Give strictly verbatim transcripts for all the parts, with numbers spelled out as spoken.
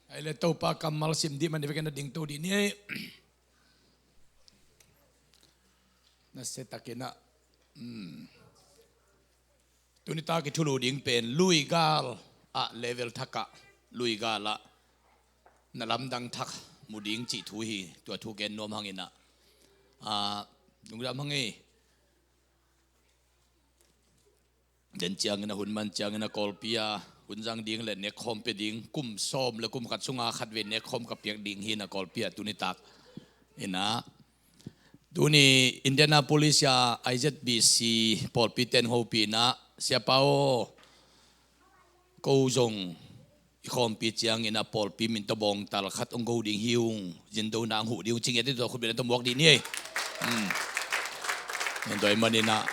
Ai le Topa kammal sim dih man i vekin a ding to dih ni ei. Na se takin ah, um, tuni tak i thulu ding pen luigal ah, level thak ah, luigal ah na lamdang thak mu ding cih thu hi. Tua thu gen nuam hangin ah, ah, lungdam hang ei. Den ciangin a hun man ciangin a Kawlpi a hun zang ding le nekkhawm pia ding kum sawm le kum khat sunga khat vei nekkhawm ka piak ding hi na Kawlpi a tuni tak. Ina, tuni Indianapolis a I Z B C pawlpi ten hopih ina Siapa aw, ko zong i khawmpi ciangin a pawlpi min tawh bawngtal khat hong go ding hi ung, zin do nang huh ding ung ci ngiat in tua khutbetna tawh muak dih ni ei. Hmm. Tua ahih manin ah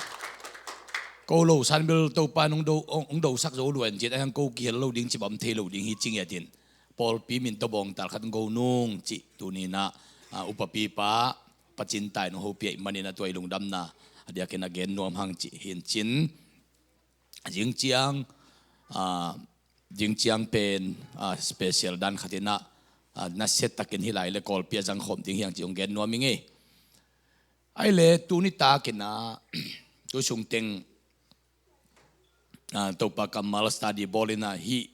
ko lo san bel Topa in hong do, hong, hong dosak zo lua in cin a hiang ko kihel lo ding ci bang thei lo ding hi ci ngiat in pawlpi min tawh bawngtal khat hong go nung cih tuni in ah, ah, upapipa Pacin tai nong hopih ahih manin ah tua i lungdamna a diakin a gen nuam hang cih hi in cin. Zing ciang, ah, zing ciang pen, ah, special dan khat in ah, ah, nasia takin hih lai le Kawlpi a zang khawm ding hi hang cih hong gen nuam ing ei. Ai le tuni takin ah, tu sung teng, ah, Topa kammal study bawl in ah hih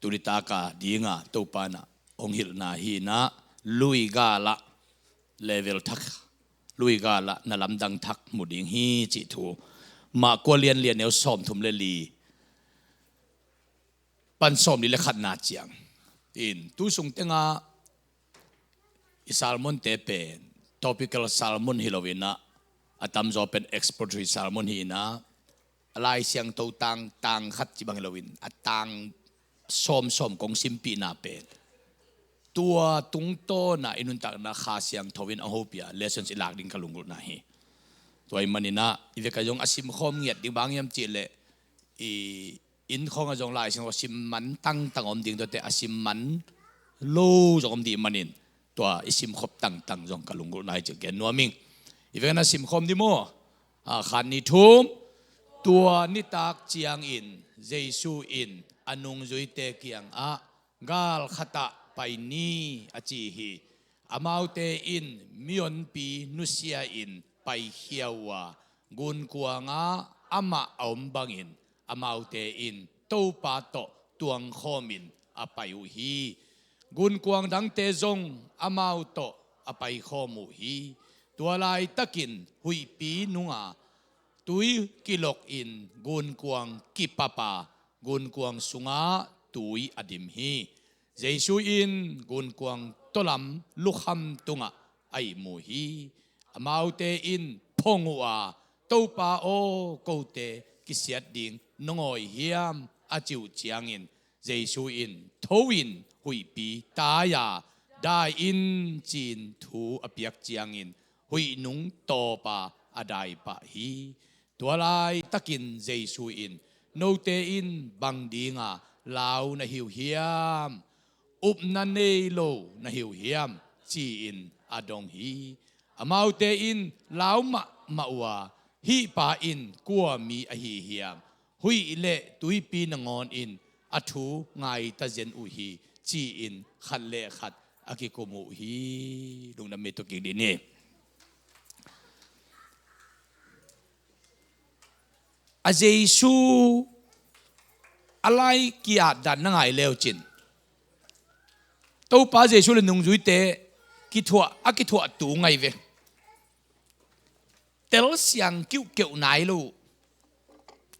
tuni tak a ding a Topa in ah hong hilhna hi in ah luigal ah, level thak, luigal ah na lamdang thak mu ding hi cih thu. Mah kua lian lian neu sawmthum le li pan sawmli le khatna ciang in tu sung teng ah i sermon te pen topical sermon hi lo in ah a tamzaw pen expository sermon hi in ah a Lai Siangtho tang, tang khat ci bang hi lo in a tang sawmsawm kong simpihna pen tua tungtawn ah i nuntakna Kha Siangtho in a hopih a lessons i lak ding ka lunggulhna hi. Tua ahih manin ah i vek a zong a simkhawm ngiat ding bang hiam cih leh i inn khawng ah zong Lai Siangtho sim man tangtang om ding, tuate a sim man lo zong om ding manin tua i simkhop tangtang zong ka lunggulhna hi cih gen nuam ing. I vek a na simkhawm ding maw? Ah, khat, nih, thum. Tua nitak ciangin Jesu in a nungzuite kiangah gal khatah pai ni a ci hi. Amaute in mihonpi nusia in paikhia uh a, gunkuangah amah a om bangin amaute in Topa tawh tuangkhawmin a pai uh hi. Gunkuang dangte zong amau tawh a paikhawm uh hi. Tua laitakin huihpi nunga tui kilokin gunkuang kipapa, gunkuang sungah tui a dim hi. Jesu in gunkuang tawlam lukham tungah a ihmu hi. Amaute in phong uh a, "Topa aw, kote kisiat ding nong awi hiam?" a cih uh ciangin Jesu in tho in huihpi tai a, "Dai in," ci-in thu a piak ciangin huihnung tawpa a dai pah hi. Tua laitakin Jesu in, "Note in bang dinga lau na hi uh hiam? Upna nei lo na hi uh hiam?" ci-in a dong hi. Amaute in lau mahmah uh a, "Hih pa in kua mi ahi hiam? Huih le tuipi nangawn in a thu ngaita zen uh hi," ci-in khat le khat a kikum uh hi. Lungdam mi, tu kik dih ni. A Jesu a lai ki-at dan na ngai leucin Topa Jesu le nungzuite kithuah, a kithuah tu ngai ve. Telsiang kiuhkeuh nai lo.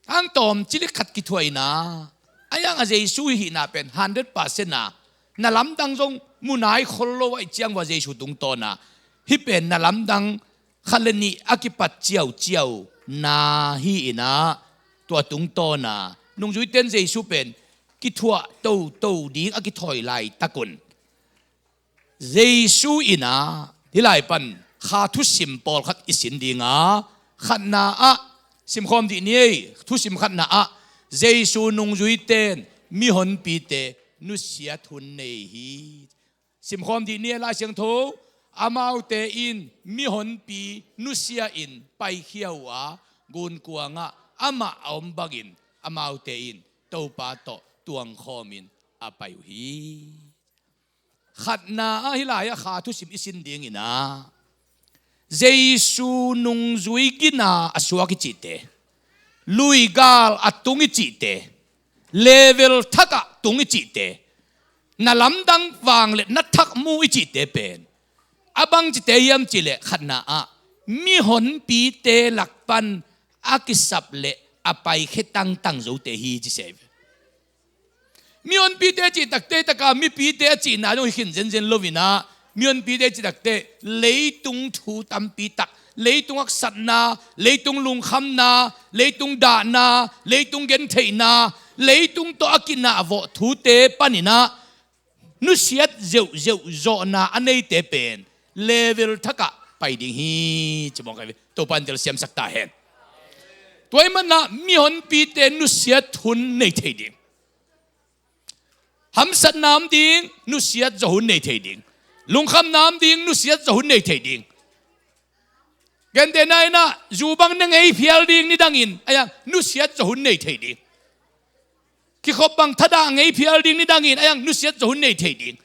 Hang tawm cilik khat kithuah ina, a yang a Jesu hihna pen hundred percent a, na lamdang zong mu nai khol lo ahih ciang vua Jesu tungtawn a, hih pen na lamdang khat le nih a kipat ciauciau na hi ina, tua tungtawn a nungzuiten Jesu pen kithuah toto ding a kithawi laitak un Jesu ina hih lai pan kha thusim pawlkhat i sin dinga, khatna ah, simkhawm dih ni ei, thusim khatna ah Jesu nungzuiten mihonpite nusiat hun nei hi. Simkhawm dih ni ei, Lai Siangtho, "Amaute in mihonpi nusia in paikhia uh a, gunkuangah amah a om bangin amaute in Topa tawh tuangkhawmin a pai uh hi." Khatna ah hih lai-ah kha thusim i sin dingin ah, Jesu nungzui gina a suak i cihte, luigal a tung i cihte, level thakah tung i cihte, na lamdang vangliatna thak mu i cihte pen a bangcite hiam cihleh, khatna ah mihonpite lak pan a kisap leh a paikhia tangtang zote hi ci se. Mihonpite cih takte, taka mipite a cihna zong hi khin zenzen lo-in ah, mihonpite cih takte leitung thu tampi tak, leitung haksatna, leitung lungkhamna, leitung dahna, leitung gentheihna, leitung tawh a kinahvawh thute panin ah nusiat zeuhzeuh zawhna a neite pen level thakah pai ding hi, ci mawk ahi ve. Topa in telsiamsak ta hen. Tua ahih manin ah mihonpite nusiat hun nei thei ding, hamsatna om ding, nusiat zawh hun nei thei ding. Lungkhamna om ding, nusiat zawh hun nei thei ding. Gentehna in ah, zu bang na ngei phial ding nidangin, a iang nusiat zawh hun nei thei ding. Kikhop bang thadah ngei phial ding nidangin, a iang nusiat zawh hun nei thei ding.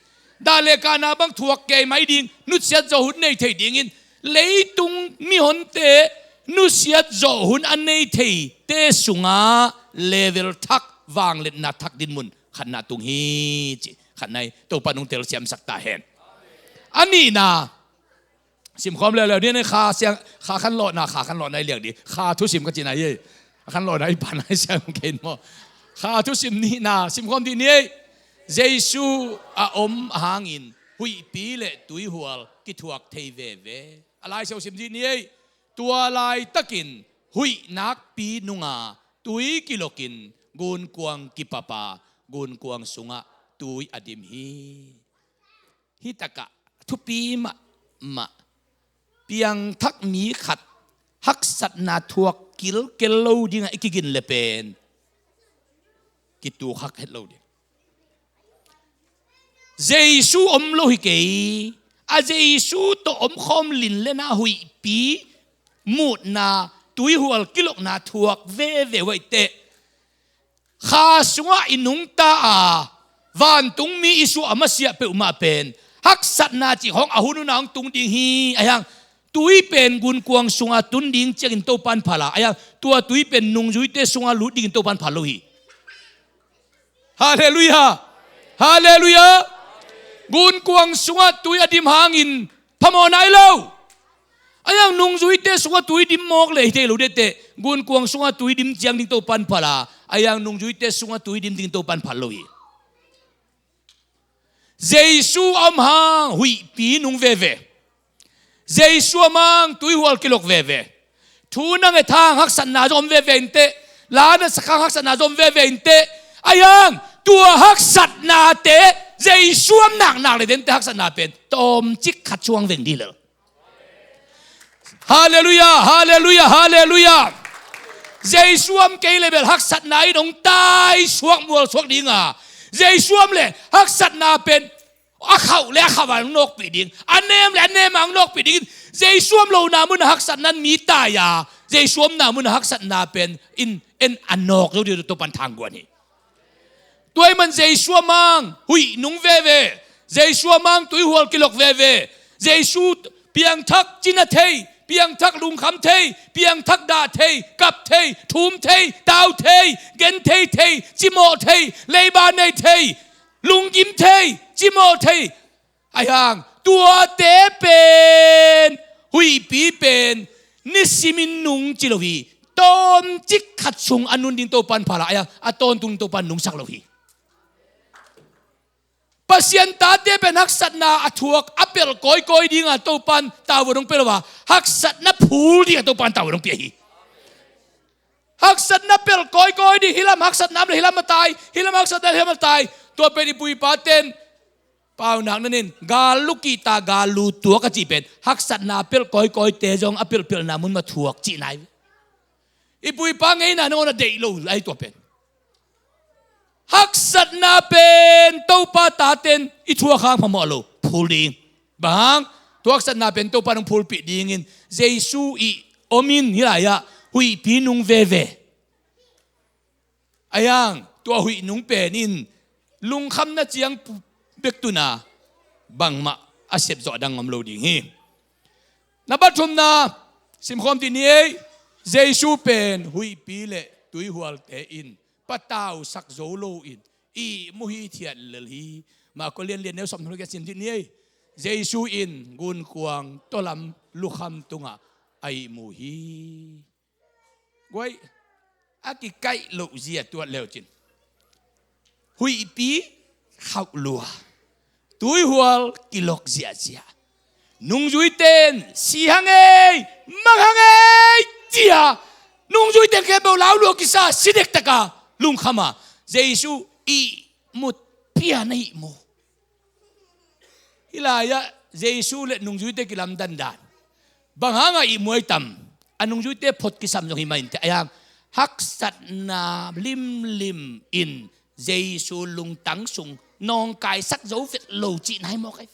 Dah le kahna bang thuak kei mai ding, nusiat zawh hun nei thei dingin, leitung mihonte nusiat zawh hun a nei theite sungah level thak, vangliatna thak dinmun khatna tung hi ci. Khatna hi, Topa in hong telsiamsak ta hen. A nihna, simkhawm leuleu ni, kha siang, kha khanlawhna, kha khanlawhna i liang ding. Kha thusim ka cihna hi. A khanlawhna i pana i siang kei maw. Kha thusim nihna simkhawm dih ni. Jesu a om hangin huihpi le tuihual kithuak thei veve. A Lai Siangtho sim dih ni. Tua laitakin huih nakpi nunga tui kilokin gunkuang kipapa, gunkuang sungah tui a dim hi. Hih takah thupi mahmah, piangthak mi khat haksatna thuak kilkel lo dingah i kigin le pen kitukhak het lo ding. Jesu om lo hi kei. A Jesu tawh omkhawm lin le na huihpi mutna, tuihual kilokna thuak veve uh ahi teh, kha sungah i nungta a, vantungmi i suah a masiah peuhmah pen haksatna cih khawng a hun hun a hong tung ding hi. A iang tui pen gunkuang sunga tun ding ciangin Topa in phal a, a iang tua tui pen nungzuite sunga lut dingin Topa in phal lo hi. Halleluiah. Halleluiah. Gunkuang sungah tui a dim hangin phamawh nai lo. A iang nungzuite sungah tui dim mawk le hi thei lo dete, gunkuang sungah tui dim ciang ding Topa in phal a, a iang nungzuite sungah tui dim ding Topa in phal lo hi. Jesu a om hang huihpi nung veve. Jesu a om hang tuihual kilok veve. Thu na nget hang haksatna zong om veve inteh. La na sak hang haksatna zong om veve inteh. A iang tua haksatnate Jesu a om naknak le dente haksatna pen tawmcik khat suang veng dih lel. Halleluiah, halleluiah, halleluiah. Jesu a om kei le bel haksatna in hong taisuak mualsuak dinga, Jesu a om le haksatna pen a khauh le a khauh a hong nawkpih ding, a nem le a nem a hong nawkpih dingin, Jesu a om lona munah haksatna in mi tai a, Jesu a omna munah haksatna pen in en a nawk zo ding uh Topa in thangguan hi. Tua ahih man Jesu a om hang huih nung veve. Jesu a om hang tuihual kilok veve. Jesu piangthak cina thei, piangthak lungkham thei, piangthak dah thei, kap thei, thum thei, tau thei, genthei thei, cimawh thei, leiba nei thei, lunggim thei, cimawh thei. Ahi hang tuate pen, huihpi pen nisimin nung ci lo hi. Tawmcik khat sung a nun ding Topa in phal a, ahi hang a tawntung Topa in nungsak lo hi. Pasian tate pen haksatna a thuak a pelh kawikawi dinga Topa in tavuan hong pia lo a, haksatna phul dinga Topa in tavuan hong pia hi. Haksatna pelh kawikawi ding, hih lam haksatna om le hih lam a tai, hih lam haksatna le hih lam a tai. Tua pen i pu i paten paunak na nin, gal lu kihta, gal lu tuak a cih pen haksatna pelh kawikawite zong a pelhpelhna mun mah thuak cihna hi. I pu i pa ngeina nangawn a deih lo lai tua pen. Haksatna pen Topa taten i thuak hang phamawh lo, phul ding. Bang hang? Tua haksatna pen Topa in hong phulpih dingin Jesu i om in hih lai-ah huihpi nung veve. Ahi hang tua huih nung pen in lungkhamna ciang bek tun a, bangmah a sepzawh dang om lo ding hi. Na pathumna simkhawm dih ni ei. Jesu pen huihpi le tuihualte in patausak zo lo in ihmu hithiat lel hi. Marko lianlian neu sawm thum le giat sim dih ni ei. Jesu in gunkuang tawlam lukham tungah a ihmu hi. Guai, a kikaih loh zia tuat leucin huihpi khauh lua, tuihual kilok ziahziah. Nungzuite in si hang ei, mang hang ei cia nungzuite in khempeuh lau lua kisa si dektaka lungkhama Jesu ihmut pian a ihmu. Hih lai-ah Jesu le nungzuite kilamdan dan bang hangah ihmu ai tam? A nungzuite phot kisam zong hi mah inteh, ahi hang haksatna limlim in Jesu lungtang sung nawngkaisak zo vet lo cihna hi mawk ai.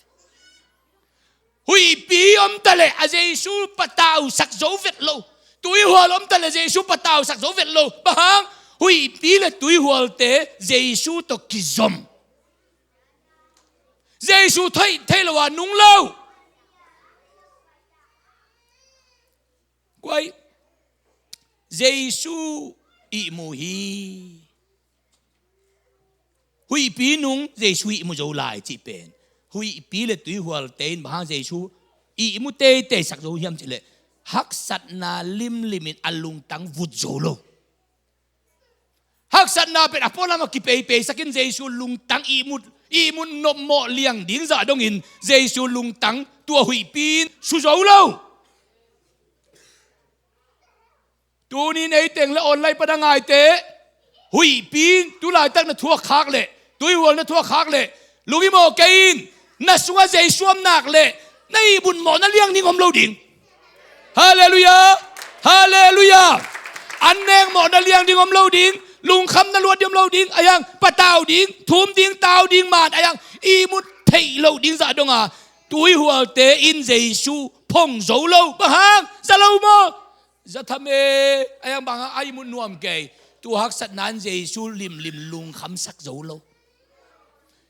Huihpi om taleh a Jesu patausak zo vet lo. Tuihual om taleh Jesu patausak zo vet lo. Bang hang? Huihpi le tuihualte Jesu tawh kizom. Jesu theih theih lo a nung lo. Guai, Jesu ihmu hi. Huihpi nung Jesu ihmu zo lai cih pen huihpi le tuihualte in bang hang Jesu ihmu teiteisak zo hiam cihleh haksatna limlim in a lungtang vut zo lo. Haksatna pen a pualam a kipeipeisakin Jesu lungtang ihmut ihmut nopmawh liang ding zah dongin Jesu lungtang tua huihpi in su zo lo. Tuni neiteng le online pan a ngaite, huihpi in tulaitak na thuak khak leh, tuihual na thuak khak leh, lunghimawh kei in. Na sungah Jesu om nak leh na ihmut mawhna liang ding om lo ding. Halleluiah. Halleluiah. An nek mawhna liang ding om lo ding. Lungkhamna luat ding om lo ding. Ahi hang patau ding, thum ding, tau ding man ahi hang ihmut theih loh ding zah donga tuihualte in Jesu phong zo lo. Bang hang? Za lo maw? Za tham e. Ahi hang bang hang? A ihmut nuam kei. Tua haksatna in Jesu limlim lungkhamsak zo lo.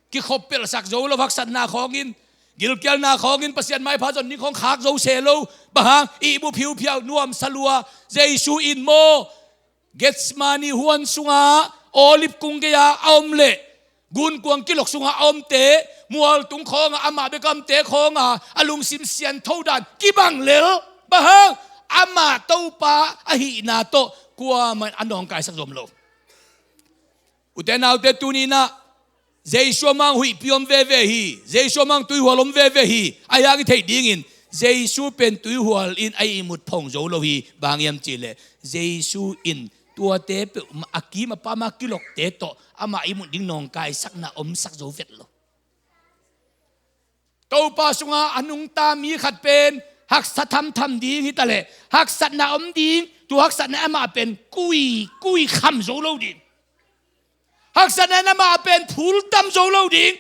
Kikhoppelhsak zo lo haksatna khawngin, gilkialna khawngin Pasian maipha zon ding khawng khak zo se lo. Bang hang? Ihmu phiuphiau, nuamsa lua. Jesu in maw Gethsemane huan sungah Olive kung gei-a a om leh gunkuang kilok sungah a omte, mualtung khawngah amah bek a omte khawngah a lungsim siangtho dan kibang lel. Bang hang? Amah Topa ahihna tawh kuamah in a nawngkaisak zo om lo. Ute naute, tuni-in ah Jesu a mang huihpi om veve hi. Jesu a mang tuihual om veve hi. Ahi hang i theih dingin Jesu pen tuihual in a ihmut phong zo lo hi. Bang hang hiam cihleh Jesu in tuate peuhmah a kim a pam a kilokte tawh amah ihmut ding nawngkaisakna omsak zo vet lo. Topa sungah a nungta mi khat pen haksa thamtham ding hi taleh, haksatna om ding, tua haksatna amah pen kui, kui kham zo lo ding. Haksatna in amah pen phultam zo lo ding.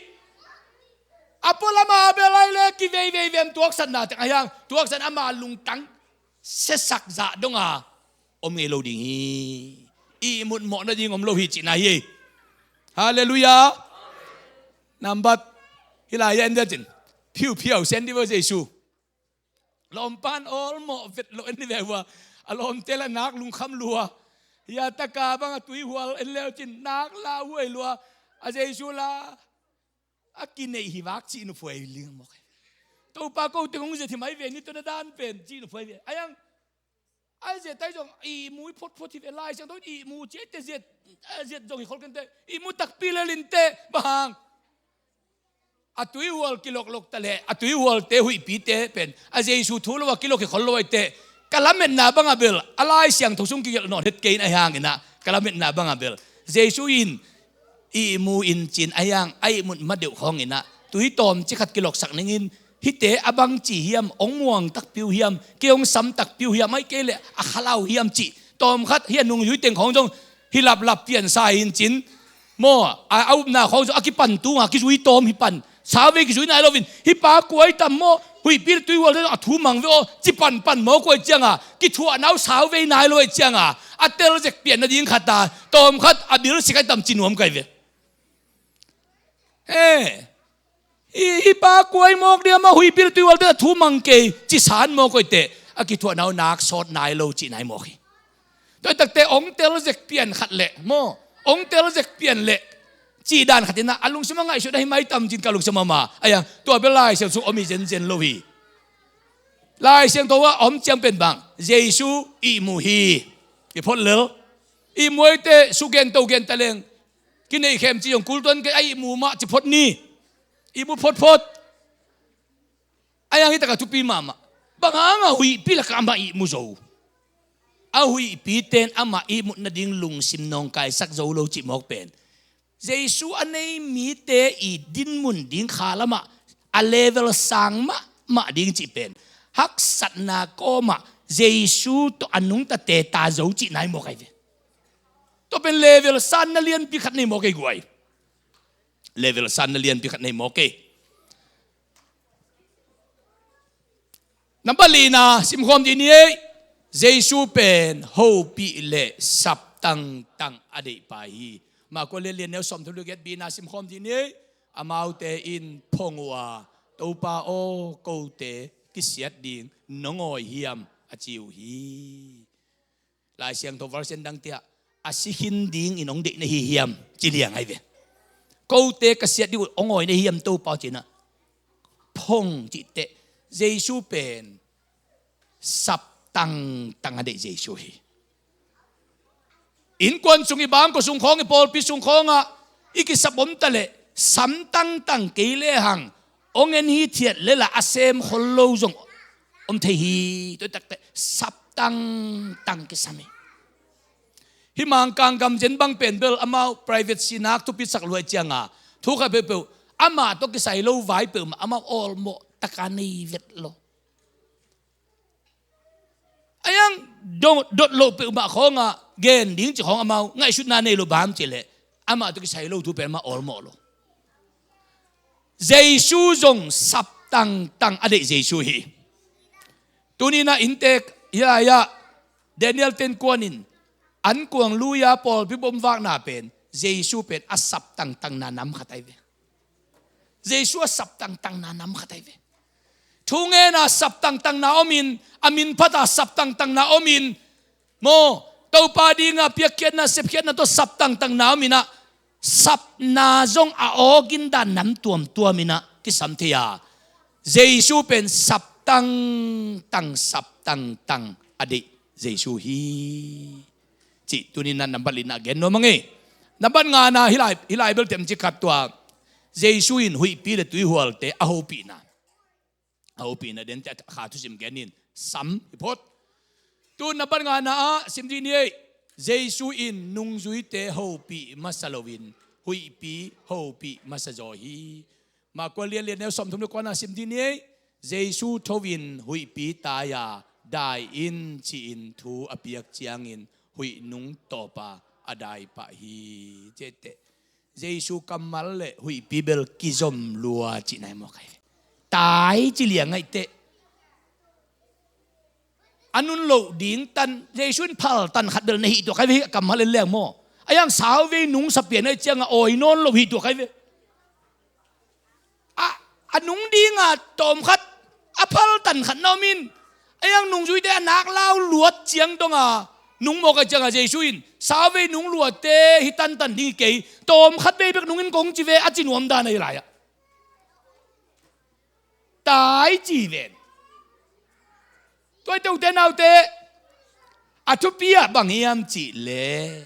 A pualam a bel ai le kiveivei vem tua haksatna teng ahi hang, tua haksatna amah lungtang siasak zah donga om ngei lo ding hi. Ihmut mawh nading om lo hi cihna hi. Halleluiah. Nambat hih lai-ah en dih cin, phiuphiau sen dih ve Jesu. Lawmpan awlmawh vet lo en dih ve uh a, a lawmte la nak lungkham lua. Hia taka bang a tuihual en leu cin nak lauhuai lua. A Jesu la a kineih hi vak cih nuphuai ling mawk hi. Topa ko teng hong zet hi mai ve ni, tua na dan pen cih nuphuai ve. Ahi hang, ai zet tai zong ihmu i photphot hi ve, Lai Siangtho in ihmu ci eite zet, zet zong hi khol kei inteh, ihmu takpi lel inteh. Bang hang? A tuihual kiloklok taleh a tuihualte, huihpite pen a Jesu thu lo a kilok hi khol lo ahi teh, ka lametna bang a bel a Lai Siangtho sung kigelh nawn het kei in, ahi hangin ah ka lametna bang a bel Jesu in ihmu in cin, ahi hang a ihmut ma deuh khawngin ah tui tawmcik khat kiloksak ning in, hihte a bangci hiam, hong muang takpi uh hiam, kei hong sam takpi uh hiam, ahih kei leh a khalau hiam cih tawmkhat hi a, nungzui teng khawng zong hi laplap piansa hi in cin, maw, a, a upna khawng zong a kipan tunga kizui tawm hi pan. Sauvei kizui nai loin, hih pa kua hi tam maw, huihpi le tuihualte zong a thu mang ve aw, ci panpan maw, kua hi cianga kithuahna uh sauvei nai lo hi cianga a telzek pian nading khat a, tawmkhat a bilsik ahi tam ci nuam kai ve. He, hih, hih pa A kuai mawk ding, amah huihpi le tuihualte a thu mang kei, ci san mawk koih teh, a kithuahna uh nak sawt nai lo cih nai mawk hi. Tua takte ong tel zek pian khat leh maw, ong tel zek pian leh cih dan khat in ah a lungsim a ngaihsut ahi mai tam cin ka lungsim a ma. Aiang tua bel Lai Siangtho sung om hi zenzen lo hi. Lai Siangtho a om ciang pen bang, Jesu ihmu hi. Kiphot lel. Ihmu aite sugen to gen ta leng, kineih khem ci zong kultuan kei a ihmu mah ci phot ni. Ihmu photphot. Aiang hi taka thupi mahmah. Bang hanga huihpi lakah amah ihmu zo? A huihpite in amah ihmut nading lungsim nawngkaisak zo lo cih mawk pen, Jesu a nei mite i dinmun ding kha lamah a level sang mahmah ding cih pen, haksatna kawmah Jesu tawh a nungtate ta zo cih nai mawk ahi ve. Tua pen level sanna lianpi khat nei mawk ei guai. Level sanna lianpi khat nei mawk ei. Nambat lina simkhawm dih ni ei. Jesu pen hopih le sap tangtang a deih pa hi. Marko lian lian neu sawm thum le giat bina simkhawm dih ni ei. Amaute in phong uh a, Topa aw, kote kisiat ding nong awi hiam? A ci uh hi. Lai Siangtho version dang tiah a si khin dingin hong deih na hi hiam? Ci liang ahi ve. Kote ka siat ding uh hong awi na hi hiam Topa? Cinah phong cih teh Jesu pen sap tangtang a deih Jesu hi. Innkuan sung i bangkua sung khawng i pawlpi sung khawngah i kisap om ta leh sam tangtang kei lehang hong en hithiat lela a sem khol lo zong om thei hi. Tua takte sap tangtang kisam hi. Hih Mangkang gam zen bang pen bel amau private sinak thupi sak luai cianga thu khat peuhpeuh amah tawh kisai lo vai peuhmah amau awlmawh taka nei vet lo. Aiang dot loh peuhmah khawngah gen ding ci khawng amau ngaihsutna nei lo bam cih leh amah tawh kisai lo thu pen amah awlmawh lo. Jesu zong sap tangtang a deih Jesu hi. Tuninah inntek hi lai-ah Daniel tenkuan in ankuang lui-a pawlpi bom vakna pen Jesu pen a sap tangtangna nam khat ahi ve. Jesu a sap tangtangna nam khat ahi ve. Thungena sap tangtangna omin, a min phata sap tangtangna omin, maw, Topa dinga piakkhiatna sepkhiatna tawh sap tangtangna ominah sapna zong a awgin dan nam tuamtuaminah kisam thei a, Jesu pen sap tangtang sap tangtang a deih Jesu hi. Cih tuninah nambat linah gen nuam a ngei. Nambat ngana hih lai, hih lai bel tem ci khat tua Jesu in huihpi le tuihualte a hopihna. A hopihna den te a kha thusim gen in sam hi phot. Tu nambat ngana ah sim dih ni ei. Jesu in nungzuite hopih masa loin huihpi hopih masa zaw hi. Marko lian lian neu sawm thum le kuana sim dih ni ei. Jesu tho in huihpi tai-a dai in ci-in thu a piak ciangin huih nung tawpa a dai pah hi. Ciahteh Jesu kammal le huihpi bel kizom lua cihna hi mawk ahi. Tai ci liang ahi teh a nun loh ding tan Jesu in phal tan khat bel na hih tuak ahi ve. Kammal en leng maw, a yang sauvei nungsa pian ahi cianga awi nawn lo hih tuak ahi ve. A, a nung dinga tawm khat a phal tan khat na om in, a yang nungzuite a nak lau luat ciang donga nung mawk ahi cianga Jesu in sauvei nung luatte hi tantan ding hi kei, tawm khat vei bek nung in kong ci ve a ci nuam dan ahi lai-ah. Tai ci ven. Tua hi teh ute naute, a thupi ah bang hiam cih leh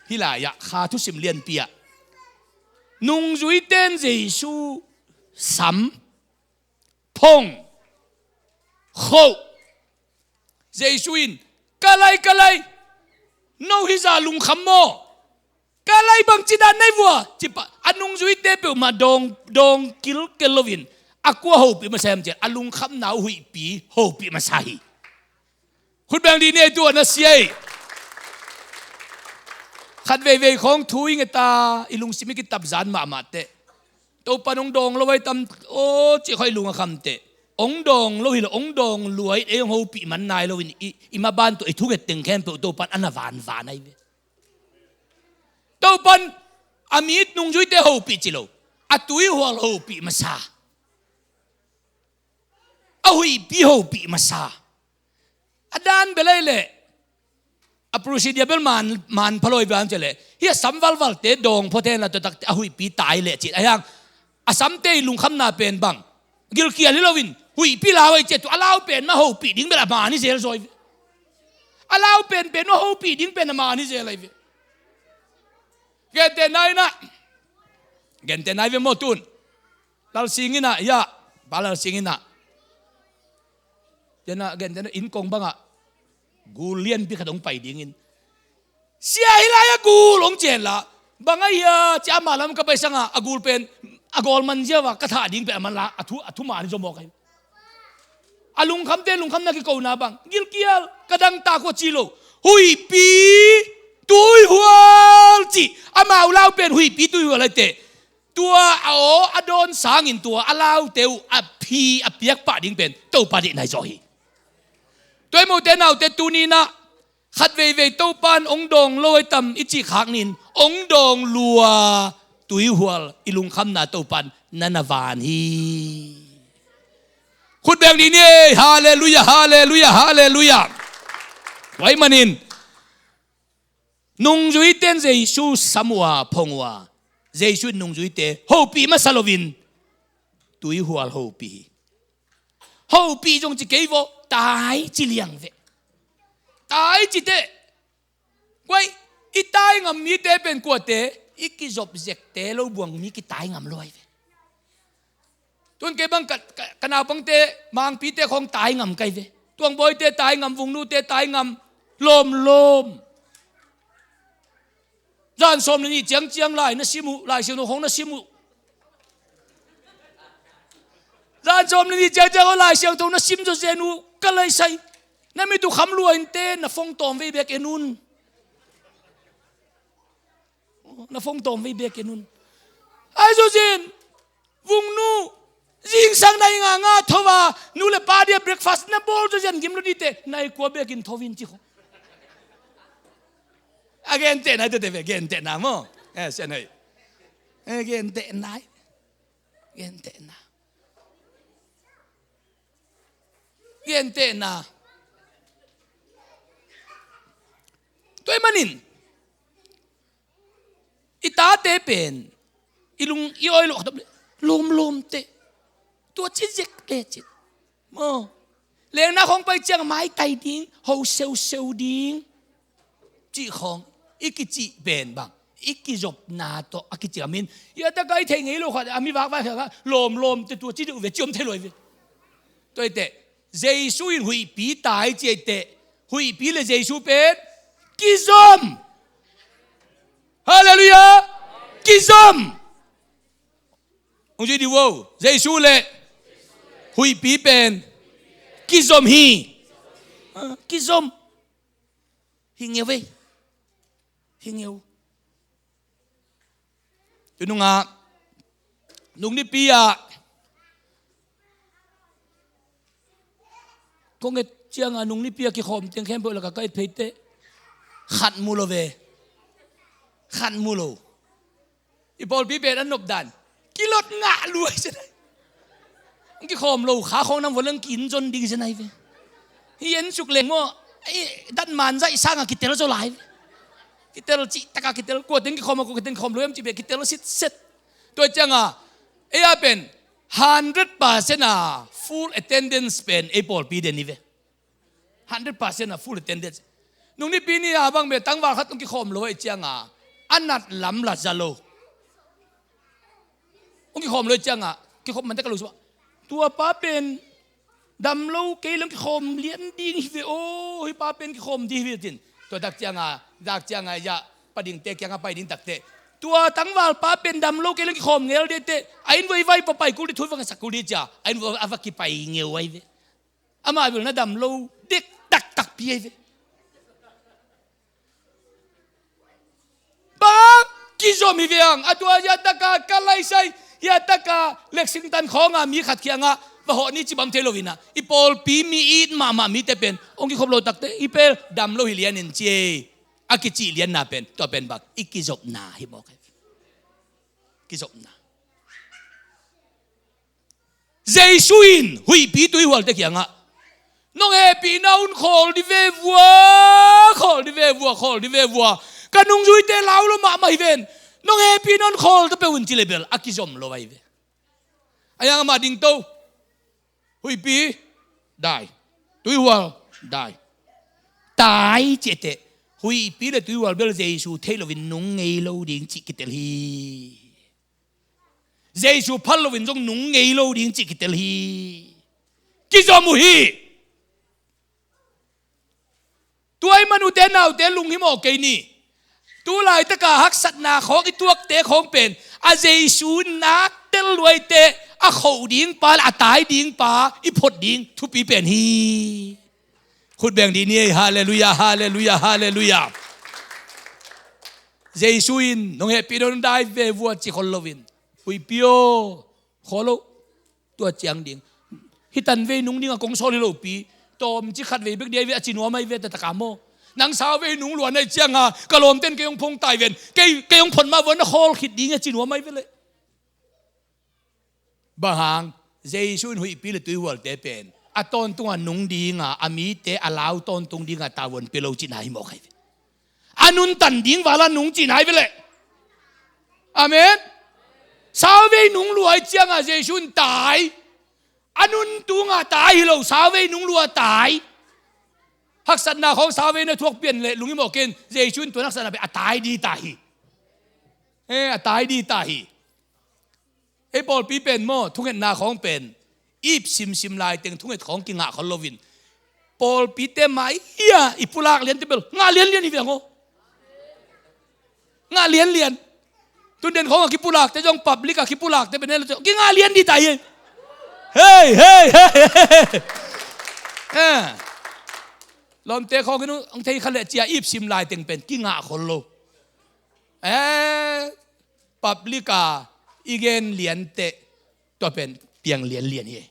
hih lai-ah kha thusim lianpi ah nungzuite in Jesu sam, phong, khoh. Jesu in, "Ka lai, ka lai, no hih zah lungkham maw? Ka lai, bangci dan na hi vua?" Cipah a nungzuite peuhmah dawng, dawng kilkel loin a kua hopih masa hiam cih leh a lungkhamna uh huihpi hopih masa hi. Khut beng dih ni ei, tua na sia ei. Khat veivei khawng thu i nget a i lungsim i kitap zan mahmah teh Topan hong dawng lo ahi tam aw cih khawng i lung a kham teh, hong dawng lo hi lo, hong dawng lua in ei hong hopih man nai loin i, i maban tawh i thunget teng khempeuh Topan a na vanvan ahi ve. Topan a mi nungzuite hopih ci lo, a tuihual hopih masa. a huihpi hopih masa. A dan bel ahih leh a procedure bel man, man pha lo hi ve, a cih leh hih a sam valvalte dawng phot hen la, tua takte a huihpi tai leh cih a hiang. A samte i lungkhamna pen bang, gilkial hi loin huihpi lau ahih ciang tua a lau pen mah hopih ding bel a man hi zel zaw hi ve. A lau penpen mah hopih ding pen a man hi zel ahi ve. Gentehna in ah, gentehna hi ve maw tun. Lalsing in ah, ya, Pa Lalsing in ah, gentehna, gentehna in kong bangah gul lianpi khat hong pai dingin, sia, hih lai-ah gul hong ci hen la, bang a hia ci-a ama lam ka pai sangah a gul pen a gawl man ziau a ka thah ding pen a man la, a thu, a thuman hi zaw mawk ahi. A lungkhamte lungkhamna kikona bang, gilkial, ka dangtak uh a ci lo. Huihpi tuihual cih, amau lau pen huihpi tuihual ahi teh, tua a aw a dawn sangin tua a laute uh a phi a piak pah ding pen Topa deihna hi zaw hi. Tua hi maw u te nau te, tuni in ah khat veivei Topa in hong dawng lo ahi tam i cih khak ni-in, hong dawng lua tuihual i lungkhamna Topa in na na van hi. Khut beng dih ni ei. Halleluiah, halleluiah, halleluiah. Tua ahih manin nungzuite in Jesu sam uh a, phong uh a, Jesu in nungzuite hopih masa loin tuihual hopih hi. Hopih zong ci kei vaw, tai ci liang ve. Tai ci teh, guai, i tai ngam mite pen kuate, i kizop zekte lo buang mi kitai ngam lo ahi ve. Tun kei bang ka, ka, ka naupangte, Mangpite khawng tai ngam ka hi ve. Tuangbawite tai ngam, Vungnute tai ngam, lawmlawm. Zan sawm le nih ciangciang lai na sim uh, Lai Siangtho khawng na sim uh. Zan sawm le nih ciangciang aw Lai Siangtho na sim zawzen uh, ka laisai. Na mit uh kham lua inteh, na phone tawm vei beek en un. Na phone tawm vei beek en un. Ahi zawzen, Vungnu, zingsang nai nga nga tho a, nu le pa dia breakfast na bawl zawzen gim lo dih teh, nai kua beek in tho in ci khawng. A gentehna hi teh ve, gentehna maw. Eh, sian hei. Eh, gentehna hi. Gentehna. Gentehna. Tua ahih manin i tate pen i lung i awi loh khat om leh, lawmlawm teh, tua ci zek lecin maw. Lengna khawng pai ciang maitai ding, ho seuseu ding cih khawng i kicih pen bang, i kizopna tawh a kicih a min. Hiah taka i theih ngei lo khat a mi vakvak khat kha lawmlawm teh, tua ci deuh ve ci om thei lo hi ve. Tua hi teh Jesu in huihpi tai ci hi teh, huihpi le Jesu pen kizom. Halleluiah. Kizom. Hong zui dih uh o, Jesu le huihpi pen kizom hi. Ah, kizom. Hi ngeu ei. Hi ngeu. Tu nungah, nung nipi ah kong et ciangah, nung nipi ah kikhawm teng khempeuh lakah ka et phei teh, khat mu lo ve. Khat mu lo. I pawlpi pen a nop dan, kilot ngah lua hi zen ahi. Hong kikhawm lo kha khawng nam vua leng ki-in zon ding hi zen ahi ve. Hih en suk leng maw, ei, datman zaih sangah kitel zaw lai ve. Kitel cih takah kitel, kua teng kikhawm a, kua teng kikhawm lo hiam cih beh kitel sitset. Tua ciangah ei a pen hundred percent a full attendance pen ei pawlpi den hi ve. Hundred percent a full attendance. Nung nipi ni a bang beh tangval khat hong kikhawm lo ahih ciangah a nat lam la za lo. Hong kikhawm lo ahih ciangah kikhawm man teh ka lo suah. Tua pa pen dam lo kei leng kikhawm lian ding hi ve aw, hih pa pen kikhawm ding hi ve cin. Tua tak ciangah, tak ciangah ya, pa dingte kiangah pai ding tak teh, tua tangval pa pen dam lo kei leng kikhawm ngel ding teh, a inn vuah i vai va pai kul dih, thu va ngasak kul dih ci-a a inn vuah a va kipai ngeu ahi ve. Amah bel na dam lo dek taktakpi ahi ve. Bang kizom hi ve ang. A tua hiah taka ka laisai, hiah taka Lexington khawngah mi khat kiangah va hawh ni ci bang thei lo hi-in ah, i pawlpi mi it mahmah mite pen hong kikhop lo tak teh, i pel dam lo hi lian in ci ei. A kicih lianna pen tua pen bang, i kizopna hi mawk ahi. Kizopna. Jesu in huihpi tuihualte kiangah, "Nong hehpihna un khawl dih ve vua, khawl dih ve vua, khawl dih ve vua. Ka nungzuite lau lo mahmah hi ven. Nong hehpihna un khawl ta peuh un," ci le bel a kizom lo ahi ve. A yang amah ding to. Huihpi dai. Tuihual dai. Tai ci teh, huihpi le tuihual bel Jesu theih loin nung ngei lo ding cih kitel hi. Jesu phal loin zong nung ngei lo ding cih kitel hi. Kizom uh hi. Tua ahih man ute naute lunghimawh kei ni. Tu laitaka haksatna khawng i tuakte khawng pen a Jesu nak tel luaite, a khoh ding pa le a tai ding pa i phot ding thupi pen hi. Khut beng dih ni ei. Halleluiah, halleluiah, halleluiah. Jesu in, "Nong hehpihna un dai ve vua," ci khol loin, "Huihpi aw, khawl lo." Tua ciang ding. "Hih tanvei nung dingah kong sawl hi lopi, tawmcik khatvei bek dih ahi ve," a ci nuam ahi ve, taktak a maw. "Nang sauvei nung lua na hih cianga ka lawmten kei hong phong ta hi ven. Kei, kei hong phot mah vua na khawl khit ding hi," a ci nuam ahi ve leh. Bang hang? Jesu in huihpi le tuihualte pen a tawntunga nung dinga, a mite a lau tawntung dinga tavuan pia lo cihna hi mawk ahi ve. A nuntan ding vala nung cihna hi ve leh. Amen. Sauvei nung lua ahih cianga Jesu in tai. A nuntunga tai hi lo, sauvei nung lua tai. Haksatna khawng sauvei na thuak pian leh lunghimawh kei in, Jesu in tua haksatna pen a tai dih ta hi. Eh, a tai dih ta hi. Ei pawlpi pen maw, thungetna khawng pen ip simsim laiteng thunget khawng kingah khol loin, pawlpite mai hia i pulak liante bel ngah lianlian hi ve ang aw. Ngah lianlian. Tunden khawng a kipulakte zong, public a kipulakte pen kingah lian dih ta hi. Hei, hei, hei, hei. Eh. Lawmte khawng in hong thei kha leh cia ip sim laiteng pen kingah khol lo. Eh, public a i gen lianteh tua pen piang lianlian hi.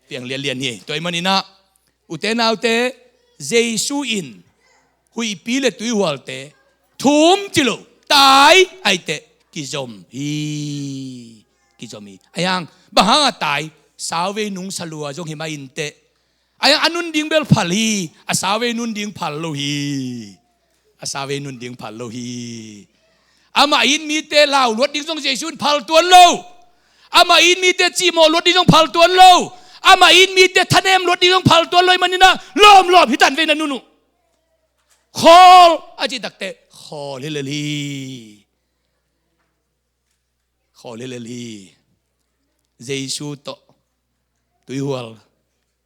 Piang lianlian hi. Tua ahih maninah ute naute, Jesu in huihpi le tuihualte thum ci lo, tai ahi teh kizom hi. Kizom hi. A yang, bang hanga tai? Sauvei nungsa lua zong hi mah inteh. A yang a nun ding bel phal hi, a sauvei nun ding phal lo hi. A sauvei nun ding phal lo hi. Amah it mite lau luat ding zong Jesu in phal tuan lo. Amah it mite cihmawh luat ding zong phal tuan lo. Amah it mite thanem luat ding zong phal tuan lo ahih maninah lawmlawm hih tanvei na nun uh. Khawl a cih takteh khawl hi lel hi. Khawl hi lel hi. Jesu tawh tuihual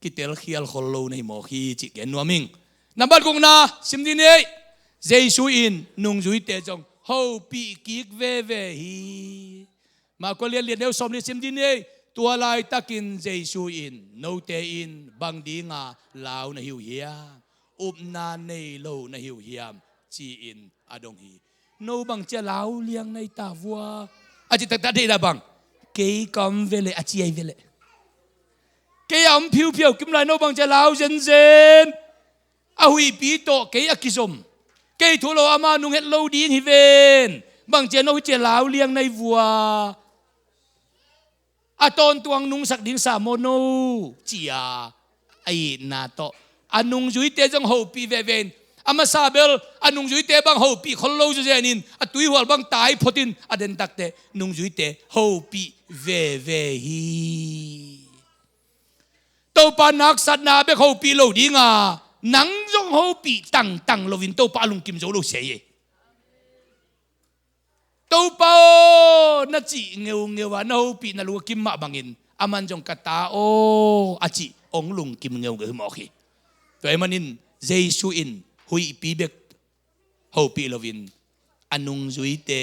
kitelkhial khol lo na hi mawk hi cih gen nuam ing. Nambat gukna sim dih ni ei. Jesu in nungzuite zong hopih kik veve hi. Marka lian lian neu sawm li sim dih ni ei. Tua laitakin Jesu in, "Note in bang dinga lau na hi uh hiam? Upna nei lo na hi uh hiam?" ci-in a dong hi. "No bang cia lau liang na hi ta vua?" a cih taktak deihna bang? "Kei ka om ve leh," a ci ahi ve leh. "Kei a om phiuphiau kim lai, no bang cia lau zenzen. A huihpi tawh kei a kizom. Kei thu lo ama nung het lo ding hi ven. Bang cia no hi cia lau liang na hi vua? A tawntung nungsak ding sa maw no?" ci-a a itna tawh a nungzuite zong hopih veve in, a masa bel a nungzuite bang hopih khol lo zawzen in, a tuihual bang tai phot in, a den takteh nungzuite hopih veve hi. Topa naksatna bek hopih lo dinga, nang zong hopih tangtang loin Topa a lungkim zo lo sia hi. "Topa aw," na cih ngeungeu a na hopih na lungkim mah bangin, aman zong, "Ka ta aw," a cih hong lungkim ngeungeu hi mawk hi. Tua ahih manin Jesu in huihpi bek hopih loin a nungzuite,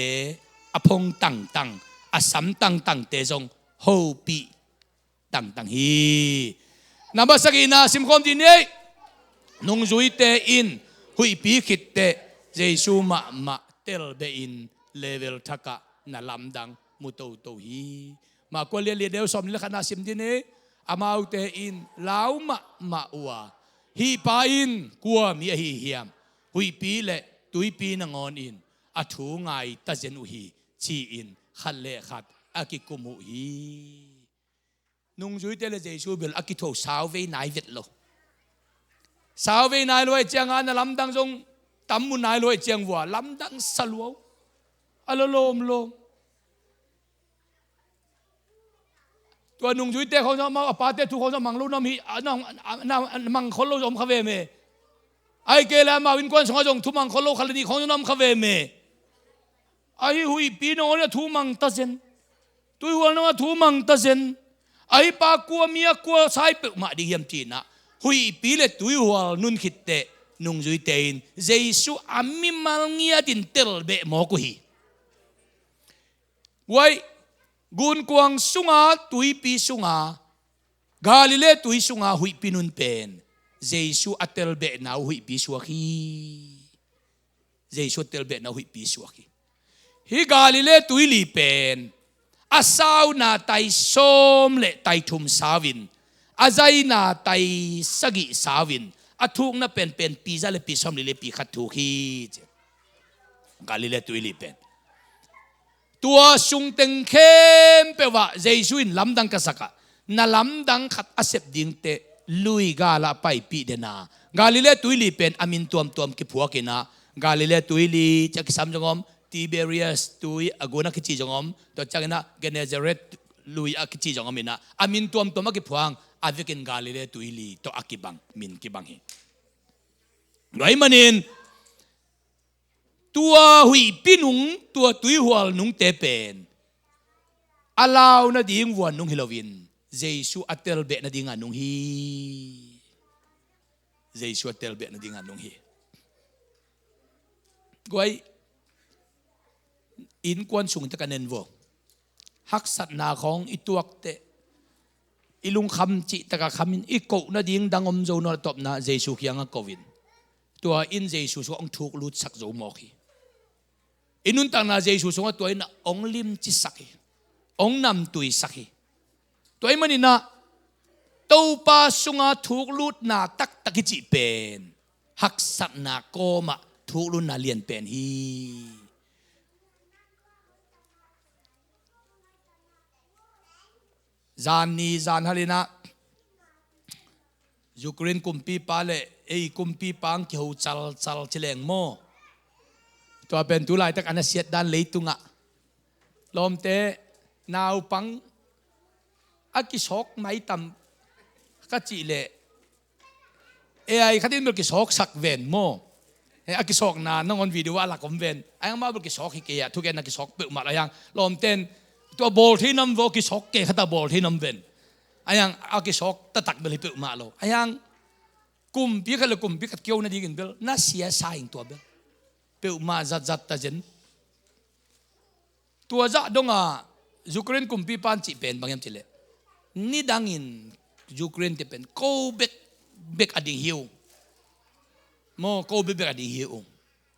a phong tangtang, a sam tangtangte zong hopih tangtang hi. Nambat sagihna simkhawm dih ni ei. Nungzuite in huihpi khitteh Jesu mahmah telbehin level thakah na lamdang mu toto hi. Marka lian lian neu sawm li le khatna sim dih ni ei. Amaute in lau mahmah uh a, "Hih pa in kua mi ahi hiam? Huihpi le tuipi nangawn in a thu ngai tazen uh hi," ci-in khat le khat a kikum uh hi. Nungzuite le Jesu bel a kitho sauvei nai vet lo. Sauvei nai lo ahih ciangah na lamdang zong tam mu nai lo ahih ciang vua lamdang sa lua uh. A lo lawmlawm. Tua nungzuite khawng zong amau a pate thu khawng zong mang lo na om hi, a, na, na, na, mang khol lo zong om kha ve me. Ahih kei leh amau innkuan sungah zong thu mang khol lo khat le nih khawng zong na om kha ve me. Ahi huihpi nangawn in a thu mang ta zen. Tuihual nangawn a thu mang ta zen. Ahi pa kua mi a kua sai peuhmah ding hiam ci-in ah huihpi le tuihual nun khit teh nungzuite in Jesu a mimal ngiatin telbeh mawk uh hi. Uai, gunkuang sunga, tuipi sunga, Galilee tui sunga huihpi nun pen Jesu a telbehna uh huihpi suak hi. Jesu a telbehna uh huihpi suak hi. Hih Galilee tuili pen a sauna tai sawm le tai thum sau-in, a zaina tai sagih sau-in, a thukna penpen pi za le pi sawmli le pi khat thuk hi ci. Galilee tuili pen tua sungteng khempeuh ah Jesu in lamdang ka sak ah, na lamdang khat a sep dingte lui gal ah paipih den a. Galilee tuili pen a min tuamtuam kiphuak in ah, Galilee tuili ci a kisam zong om, Tiberias tui a gun a kici zong om, tua ciangin ah Gennesaret lui a kici zong om in ah, a min tuamtuam a kiphuang, a vekin Galilee tuili tawh a kibang, min kibang hi. Tua ahih manin tua huihpi nung, tua tuihual nungte pen a lau nading vuan nung hi loin Jesu a telbeh nadinga nung hi. Jesu a telbeh nadinga nung hi. Guai, innkuan sung tak a nen vo. Haksatna khawng i tuak teh, i lungkham cih tak a khamin i koh nading dang om zo nawn a tawpna Jesu kiangah ko-in, tua in Jesu sungah hong thuk lutsak zo mawk hi. I nuntakna Jesu sungah tua in ah hong limcisak hi, hong namtuisak hi. Tua ahih manin ah Topa sungah thuklutna taktak i cih pen haksatna kawmah thuklutna lianpen hi. Zan ni zan hal in ah Ukraine kumpipa le ei kumpipa ang kiho calcal ci leng maw? Tua pen tu laitak a na siat dan leitungah lawmte naupang a kisawk maitam ka cih leh A I khat in bel kisawksak ven maw? He, a kisawkna nangawn video ah a lak om ven. A hiang amau bel kisawk hi kei a, thugen a kisawk peuhmah lo a hiang. Lawmten tua bawl thei nam vo, kisawk kei khat a bawl thei nam ven. A hiang a kisawk taktak bel hi peuhmah lo. A hiang kumpi khat le kumpi khat kio nadingin bel na sia sa ing tua bel. Peuhmah zatzat ta zen. Tua zah dongah Ukraine kumpipa in cih pen bang hiam cih leh, nidangin Ukraine te pen ko bekbek a ding hi uh. Maw, ko bekbek a ding hi uh.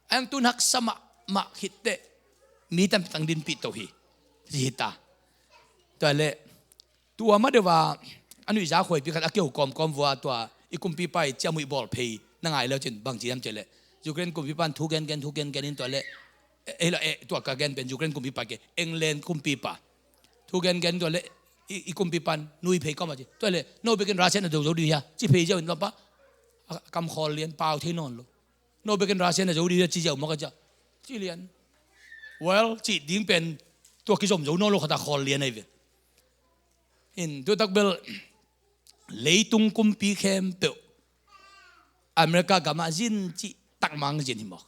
A hiang tun haksa mahmah khit teh mi tampi tang dinpih to hi. Ci hi ta. Tua leh tua ma deuh a a nuihza khuaipi khat a keu kawmkawm vua tua i kumpipa i ciamnuih bawl phei na ngai le uh cin bang ci hiam cih leh, Ukraine kumpipa in thu gengen thu gengen in tua leh, eh, eh, tua ka gen pen Ukraine kumpipa kei, England kumpipa thu gengen tua leh i, i kumpipa in nui phei kawm a ci, tua leh no bekin Russia na zo zo dih hia ci phei ziau in lawmpa a kam khawl lian, pau thei nawn lo. No bekin Russia na zo dih hia ci ziau mawk a ci a, ci lian. Well, cih ding pen tua kizom zo nawn lo khat a khawl lian ahi ve. In tua tak bel leitung kumpi khempeuh America gamah zin cih takmang zin hi mawk.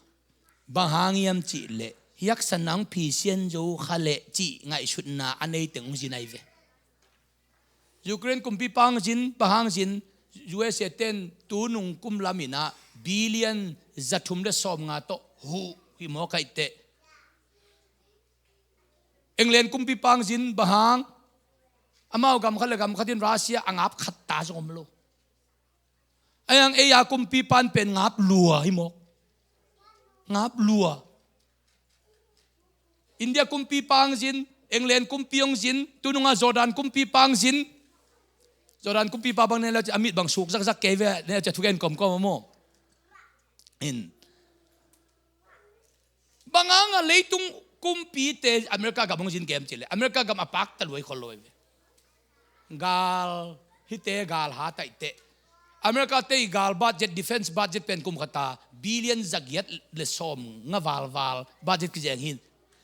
Bang hang hiam cih leh hiaksa nang phisian zo kha leh cih ngaihsutna a nei teng hong zin ahi ve. Ukraine kumpipa hong zin, bang hang zin, U S A ten tunung kum lam in ah billion za thum le sawm nga tawh huh hi mawk ahih teh. England kumpipa hong zin bang hang, amau gam khat le gam khat in Russia a ngap khat ta zong om lo. A hiang ei a kumpipa in pen ngap lua hi mawk. Ngap lua. India kumpipa hong zin, England kumpi hong zin, tunungah Jordan kumpipa hong zin. Jordan kumpipa bang ne le a mit bang suk zakzak kei ve, ne le thugen kawmkawm a maw? In. Bang hangah leitung kumpite America gam hong zin kem cih leh America gam a pakta luai khol lo hi ve. Gal, hihte gal hat aih teh. America te i gal budget, defense budget pen kum khata billion zagiat le sawm nga valval budget kizeng hi.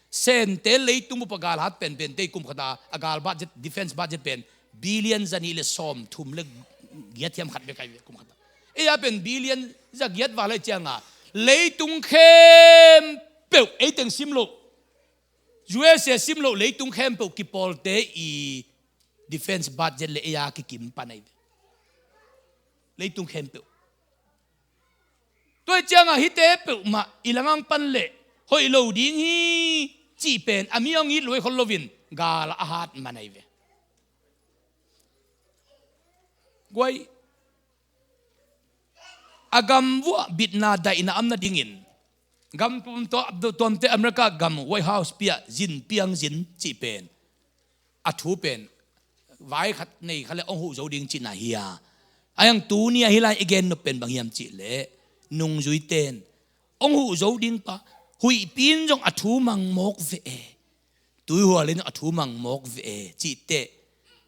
Sente leitung bup a gal hat penpente i kum khata a gal budget, defense budget pen billion zanih le sawm thum le giat hiam khat bek ahi ve kum khata. Ei a pen billion zagiat val aih cianga leitung khempeuh, ei teng sim loh, U S A sim loh leitung khempeuh kipawlte i defense budget le ei a kikim pan ahi ve. Leitung khempeuh. Tua aih cianga hihte peuhmah i langang pan leh hoih lo ding hi cih pen a mi hong it luai khol loin gal a hat man ahi ve. Guai, a gam vuah bitna daihna am nadingin gam tuamtuam, tuamte America gam White House piah zin piang zin cih pen a thu pen vai khat nei khat le hong huh zo ding cihna hi a. A hiang tuni a hih lai i gen nop pen bang hiam cih leh nungzuite in hong huh zo ding pa, huihpi in zong a thu mang mawk ve e, tuihual in a thu mang mawk ve e cih teh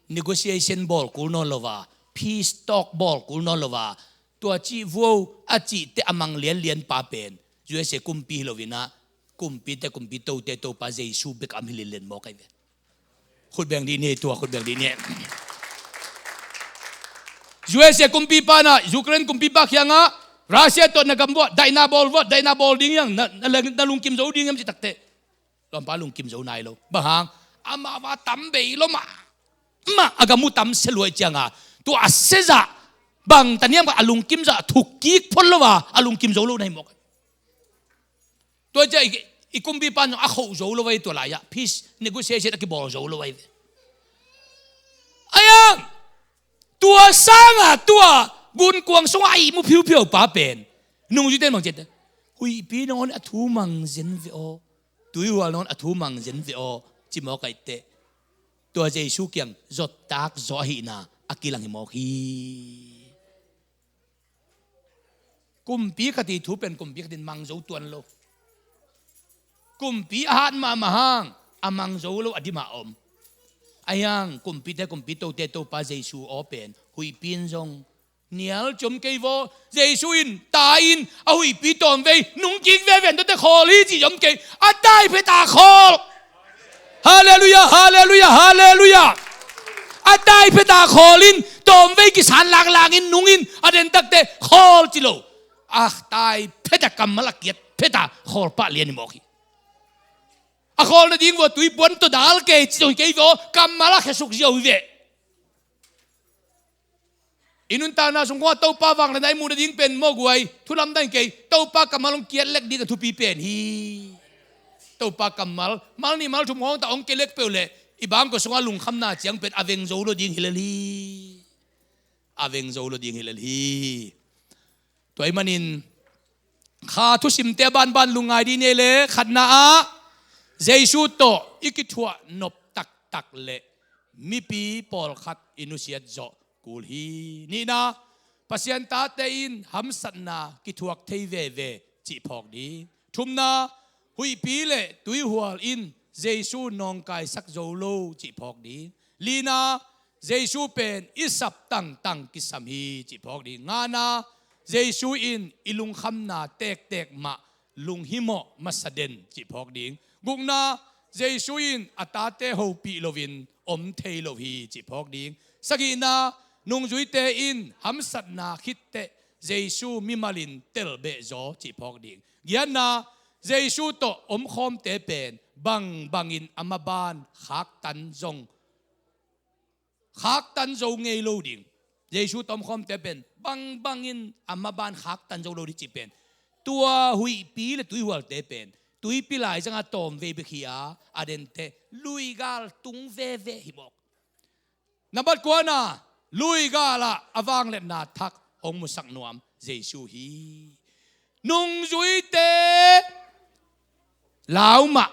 negotiation bawl kul nawn lo a, peace talk bawl kul nawn lo a, tua cih vuah a cih teh a mang lianlian pa pen U S A kumpi hi loin ah, kumpite kumpi, tote Topa Jesu bek a om hi lianlian mawk ahi ve. Khut beng dih ni, tua khut beng dih ni. U S A kumpipa in ah Ukraine kumpipa kiangah Russia tawh na gam vuah daihna bawl vuah, daihna bawl ding hiam, na, na, na lungkim zo ding hiam cih takteh lawmpa lungkim zo nai lo. Bang hang? Amah va tam bei lo mah. Mah a gam uh tam sia luai cianga tua a sia zah bang taniam kha a lungkim zah thuk kik phot lo a, a lungkim zo lo na hi mawk. Tua cia i, i kumpipa in zong a khoh zo lo ahi tua lai-ah, peace negotiation a kibawl zo lo ahi ve. A hiang tua sanga tua gunkuang sungah a ihmu phiuphiau pa pen nungzuite in bang ci hiam cih leh, huihpi nangawn a thu mang zen ve aw, tuihual nangawn a thu mang zen ve aw ci mawk aih teh, tua Jesu kiang zottak zaw ahihna a kilang hi mawk hi. Kumpi khat i thu pen kumpi khat in mang zo tuan lo. Kumpi a hat mahmah hang a mang zo lo a dim a om. A hiang kumpite kumpi, tote Topa Jesu aw pen huihpi in zong nial ci om kei vaw. Jesu in tai-in a huihpi tawmvei nungkik veve in tuate khawl hi ci om kei. A tai phet a khawl. Halleluiah, halleluiah, halleluiah. A tai phet a khawl in tawmvei kisan laklak in nung in a den takteh khawl ci lo. A tai phet a kammal a kiat phet a khawl pah lian hi mawk hi. A khawl nading vua tuipuan tawh dal kei ci zong hi kei vaw, kammal a khesuk ziau hi ve. I nuntakna sung khawng ah Topa vangliatna i muh nading pen mawk guai, thu lamdang hi kei, Topa kammal hong kiat lek ding a thupi pen hi. Topa kammal mal nih mal thum khawng ta hong kiat lek peuh leh i bangkua sungah lungkhamna ciang pen a veng zo lo ding hi lel hi. A veng zo lo ding hi lel hi. Tua ahih manin kha thusimte a banban lungngai dih ni ei leh, khatna ah Jesu tawh i kithuah nop taktak leh mipi pawlkhat i nusiat zawh kul hi. Nihna, Pasian tate in hamsatna kithuak thei veve cih phawk ding. Thumna, huihpi le tuihual in Jesu nawngkaisak zo lo cih phawk ding. Lina, Jesu pen i sap tangtang kisam hi cih phawk ding. Ngana, Jesu in i lungkhamna tektek mah lunghimawh masa den cih phawk ding. Gukna, Jesu in a tate hopih loin om thei lo hi cih phawk ding. Sagihna, nungzuite in hamsatna khitteh Jesu mimalin telbeh zaw cih phawk ding. Giatna, Jesu tawh omkhawmte pen bangbangin a maban khaktan zong khaktan zo ngei lo ding. Jesu tawh omkhawmte pen bangbangin a maban khaktan zo lo ding cih pen tua huihpi le tuihualte pen tuipi laizangah tawmvei bek hi a, a dente luigal tung veve hi mawk. Nambat kuana, luigal ah a vangliatna thak hong musak nuam Jesu hi. Nungzuite lau mah,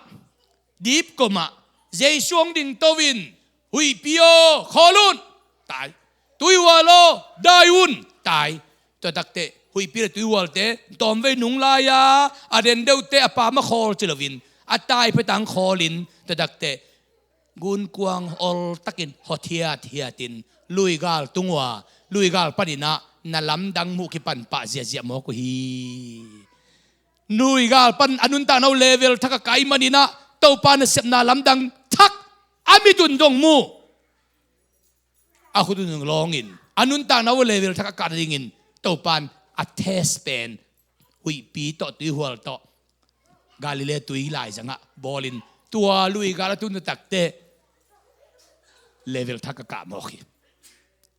dipko mah, Jesu hong dingto in, huihpi aw khawl un, tai. Tuihual aw dai un, tai. Tua takteh huihpi le tuihualte tawmvei nung lai-a a den deuhte a pa mah khawl ci loin a tai phet a hong khawl in, tua takteh Gunkuang oltakin hawthiat hiatin luigal tung uh a, luigal panin ah na lamdang muh kipan pah ziahziah mawk uh hi. Luigal pan a nuntakna uh level thak a kai manin ah Topa nasepna lamdang thak a mit un zong mu, a khut un zong lawngin a nuntakna uh level thak a kah nadingin Topa in a test pen huihpi tawh tuihual tawh Galilee tui laizangah bawlin tua luigal a tun takte level thak a kah mawk hi.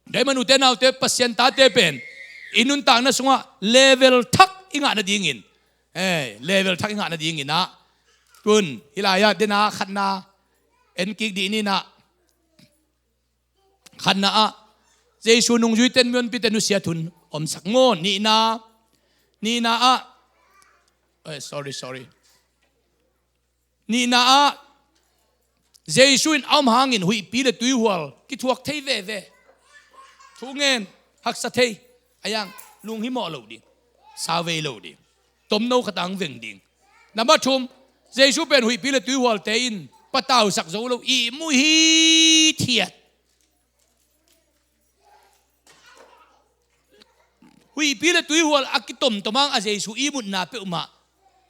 Dai manute naute, Pasian tate pen i nuntakna sungah level thak i ngah nadingin, eh, level thak i ngah nadingin ah, tun hih lai-ah dena khatna en kik dih ni nah. Khatna ah Jesu nungzuite in mihonpite nusiat hun omsak maw? Nihna, nihna ah, eh, sorry, sorry. Nihna ah Jesu in a om hangin huihpi le tuihual kithuak thei veve. Thu ngen, haksa thei, a yang lunghimawh lo ding, sauvei lo ding, tomno khat ang veng ding. Number thum, Jesu pen huihpi le tuihualte in patausak zo lo, ihmu hithiat. Huihpi le tuihual a kitomtom hang a Jesu ihmutna peuhmah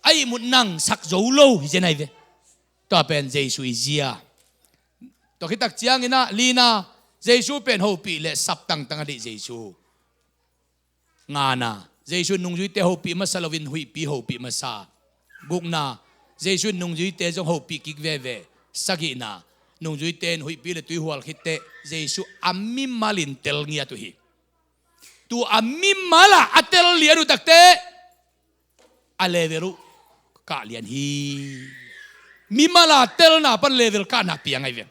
a ihmut nangsak zo lo hi zen ahi ve. Tua pen Jesu i zia. Tua khitak ciangin ah lina, Jesu pen hopih le sap tangtang a deih Jesu. Ngana, Jesu in nungzuite hopih masa loin huihpi hopih masa. Gukna, Jesu in nungzuite zong hopih kik veve. Sagihna, nungzuite in huihpi le tuihual khitteh Jesu a mimalin tel ngiat uh hi. Tua a mimal ah a tel lian uh takte a level uh kah lian hi. Mimal a telna pan level kahna piang ahi ve.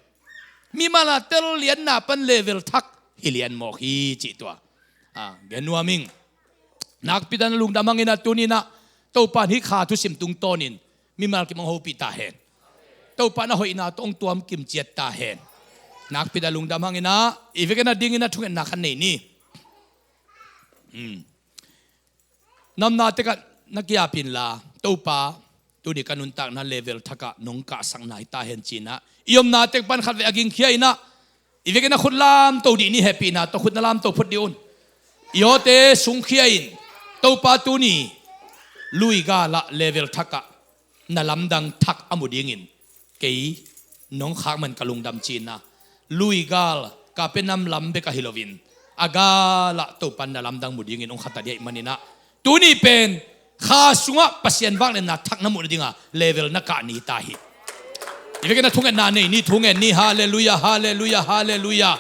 Mimal a tel lianna pan level thak hi lian mawk hi cih tua. Ah, gen nuam ing. Nakpi takin lungdam hangin ah tuni-in ah Topa in hih kha thusim tungtawnin mimal kim hong hopih ta hen. Topa in a hoihna tawh hong tuam kim ciat ta hen. Nakpi takin lungdam hangin ah i vekin a dingin a thungetna khat nei ni. Hmm. Namna tekah na kiapin la, Topa, tuni ka nuntakna level thakah nong kahsak nai ta hen ci-in ah i omna tek pan khatvei a gingkhia in ah i vekin a khut lamto dih ni. Hehpihna tawh khut na lamto phot dih un. I awte sungkhia in, Topa, tuni luigal ah level thakah na lamdang thak a mu dingin kei nong khak man ka lungdam ci-in ah, luigal Kapernaum lam bek ahi loin a gal ah Topa in na lamdang mu dingin hong khatat ahih manin ah, tuni pen kha sungah Pasian vangliatna thak na muh nadinga level na kah ni ta hi. I vekin a thungetna nei ni, thungen ni. Halleluiah, halleluiah, halleluiah.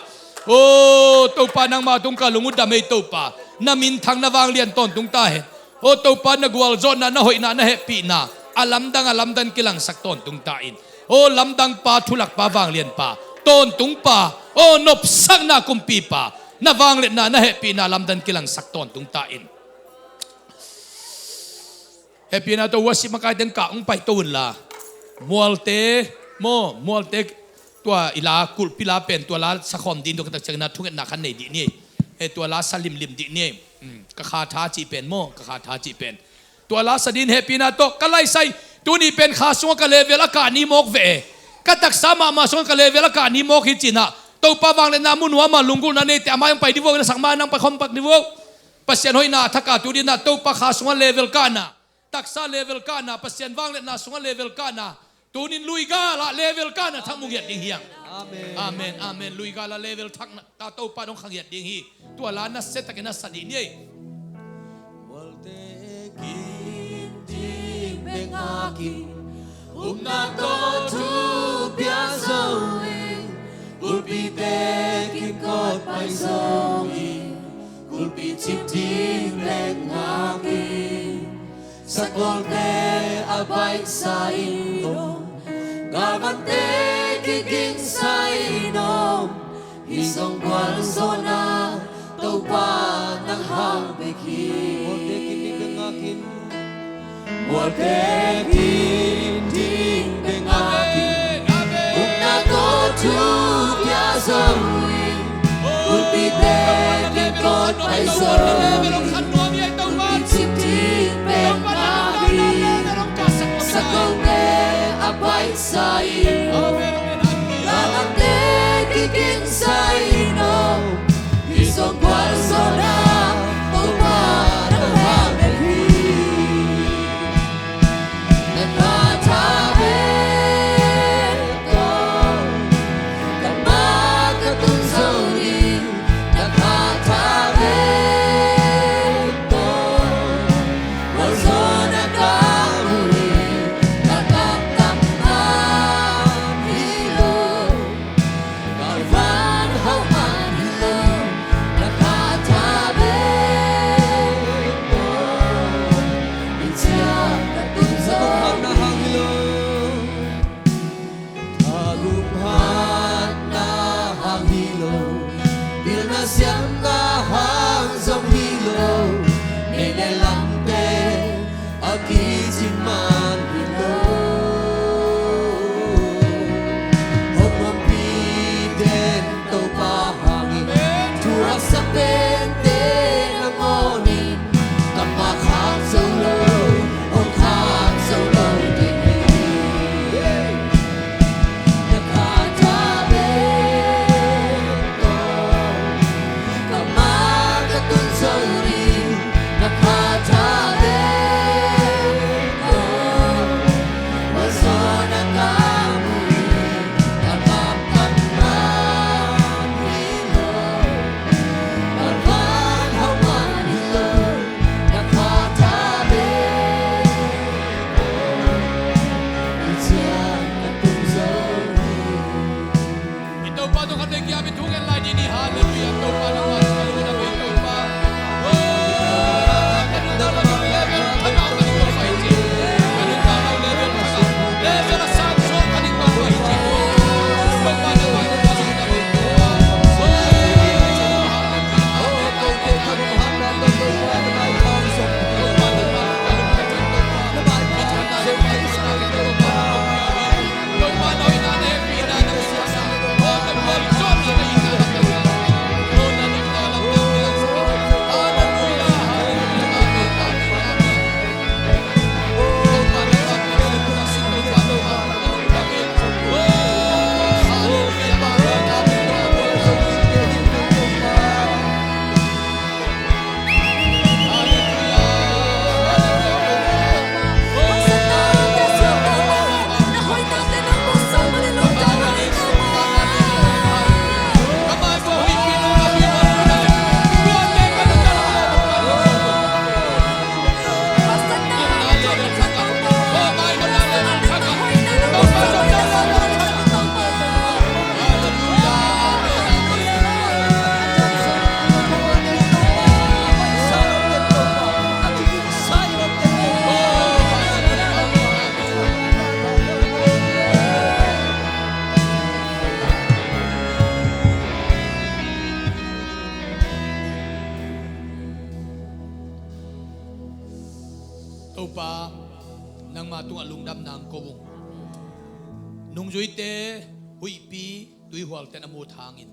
O Topa, nangma tung ka lung uh dam ei Topa. Na minthang na vanglian tawntung ta hen. O Topa, na gualzawhna, na hoihna, na hehpihna a lamdang a lamdang kilangsak tawntung ta in. O lamdangpa, thulakpa, vanglianpa, tawntungpa, o nopsakna kumpipa, na vangliatna, na hehpihna a lamdang kilangsak tawntung ta in. Hehpihna tawh worship makaite in kah hong paito unla, mualte maw, mualte tua i la kulhpi la pen tua la sakhawm ding, tua ka tak ciangin ah thungetna khat nei dih ni. Eh, tua la sa limlim dih ni. Hmm, ka kha tha cih pen maw, ka kha tha cih pen. Tua la sa ding. Hehpihna tawh ka laisai, tuni pen kha sungah ka level a kah ni mawk ve. Ka taksa mahmah sungah ka level a kah ni mawk hi ci-in ah, Topa vangliatna mu nuam a, lunggulhna neite a mai hong pai dih vo, na sak mai nang pai khawm pak dih vo. Pasian hoihna a thak a tuni-in ah Topa kha sungah level kahna, taksa level kahna, Pasian vangliatna sungah level kahna, tunin luigal ah level kahna thak mu ngiat ding hi hang. Amen. Amen, amen. Luigal ah level thak na, ta Topa in hong kha ngiat ding hi. Tua la nasia takin a sa dih ni ei. Mualte kim ding bek ngak in, upna tawh thu pia zo in, kulpite kim kawt pai zo in, kulpi cip ding bek ngak in, sakawlte a baihsa in om, galvante kigingsa in om, hih zong gualzawhna Topa nang hang bek hi. Mualte kim ding bek ngak in, mualte kim ding bek ngak in, upna tawh thu pia zo in, kulpite kim kawt pai zo in, kulpi cip ding bek ngak in, sakawlte a baihsa in om, Siamna hang zong hi lo, nei le lamte a kicin man hi lo. Hong ompih den Topa hangin, thuaksa pente nangawn in, kammal khak zo lo, hong khak zo lo ding hi. I Topa tawh khat vei kiam in thu ngen lai dih ni. Halleluiah. Topa nangmah tungah lungdam ei Topa. Oh, ka nuntakna level thak a ka ding Topa hi ci. Ka nuntakna level thak a, level a sang suak ka ding Topa hi ci. Topa nangmah tungah lungdam ei Topa. Oh, halleluiah. Topa, nangmah tungah lungdamna ang ko ung. Nungzuite, huihpi, tuihualte na mut hangin,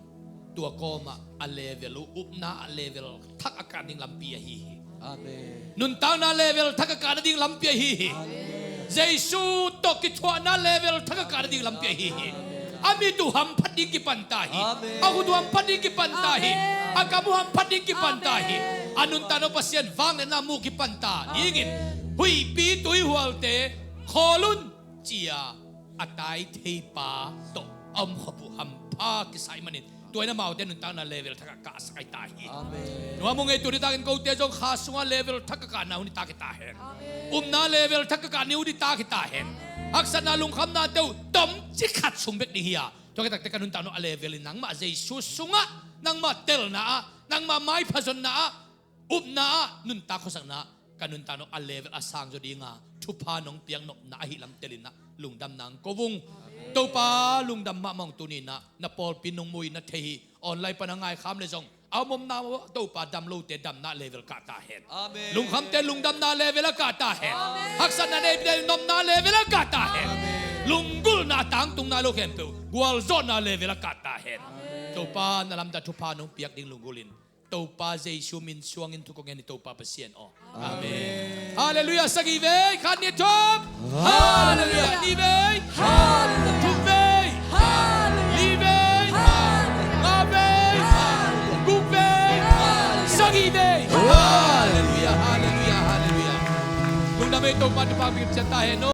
tua kawmah a level uh, upna a level thak a kah ding lampi ahi hi. Amen. Nuntakna level thak a kah nading lampi ahi hi. Amen. Jesu tawh kithuahna level thak a kah nading lampi ahi hi. Amen. A mit uh hamphat ding kipan ta hi. Amen. A khut uh hamphat ding kipan ta hi. Amen. A kam uh hamphat ding kipan ta hi. Amen. A nuntakna Pasian vangliatna mu kipan ta dingin, amen, huihpi tuihualte khawl un, ci-a a tai theipa tawh a omkhop uh hampha kisa ahih manin, tua in amaute nuntakna level thak a kahsak ahi ta hi. Amen. Nuam ung ei, tu nitakin kote zong kha sungah level thak a kahna hun hi ta kei ta hen. Amen. Upna level thak a kahna hun hi ta kei ta hen. Amen. Haksatna, lungkhamnate uh tomcik khat sung bek ding hi a, tua khit takte ka nuntakna a level in nangmah Jesu sungah, nangmah telna ah, nangmah maipha zonna ah, upna ah, nuntak khuasakna ah, ka nuntakna a level a sang zaw dinga thupha nong piak nopna ahih lam telin ah lungdamna ang ko ung. Topa, lungdam mahmah ung. Tuni-in ah na pawlpi nong mu-in na thei hi. Online pan a ngaikham le zong a om omna, Topa, dam lote damna level kah ta hen. Amen. Lungkhamte lungdamna level a kah ta hen. Amen. Haksatna neite nopna level a kah ta hen. Amen. Lunggulhna a tangtung nai lo khempeuh gualzawhna level a kah ta hen. Amen. Topa, na lamdang thupha nong piak ding lunggulhin Topa Jesu min suangin thu kong ngen hi, Topa Pasian aw. Amen. Amen. Halleluiah. Sagih vei, khat, nih, thum. Halleluiah. Nih vei. Halleluiah. Thum vei. Halleluiah. Li vei. Halleluiah. Nga vei. Halleluiah. Guk vei. Halleluiah. Sagih vei. Halleluiah, halleluiah, halleluiah. Lungdam ei, Topa thupha pia ciat ta hen aw.